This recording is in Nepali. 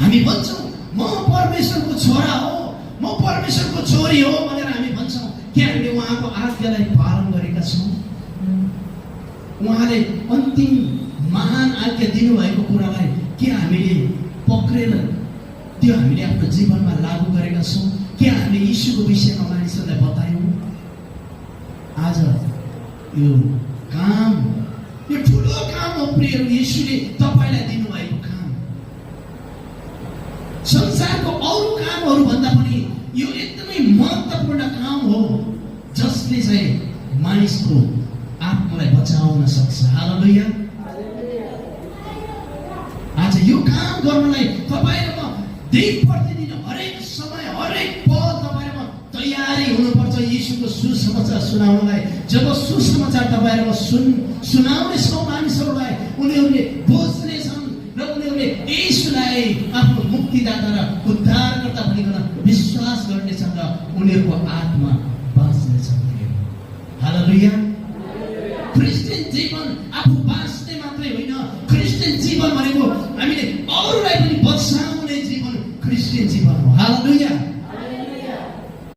हामी भन्छौँ म परमेश्वरको छोरा हो, म परमेश्वरको छोरी हो भनेर हामी भन्छौँ। के हामीले उहाँको आज्ञालाई पालन गरेका छौँ? उहाँले अन्तिम महान आज्ञा दिनुभएको कुरालाई के हामीले पक्रेर त्यो हामीले आफ्नो जीवनमा लागू गरेका छौँ? के हामीले यीशुको विषयमा मानिसहरूलाई बतायौँ? आज यो काम, यो ठुलो काम हो प्रियहरू, यीशुले तपाईँलाई दिनुभएको काम। संसारको अरू कामहरू भन्दा पनि यो एकदमै महत्त्वपूर्ण काम हो जसले चाहिँ मानिसको आत्मालाई बचाउन सक्छ। हालेलुया। आज यो काम गर्नलाई तपाईँ र म दिन प्रतिदिन हरेक समय हरेक पल तपाईँ र म तयारी हुनुपर्छ यीशुको सुसमाचार सुनाउनलाई। जब सुसमाचार तपाईँ र म सुनाउनेछौँ मानिसहरूलाई, उनीहरूले बुझ्नेछन् र उनीहरूले यीशुलाई आफ्नो मुक्तिदाता र उद्धारकर्ता भनिकन विश्वास गर्नेछन् र उनीहरूको आत्मा बाँच्नेछ। हालेलुया। क्रिस्चियन जीवन आफू बाँच्न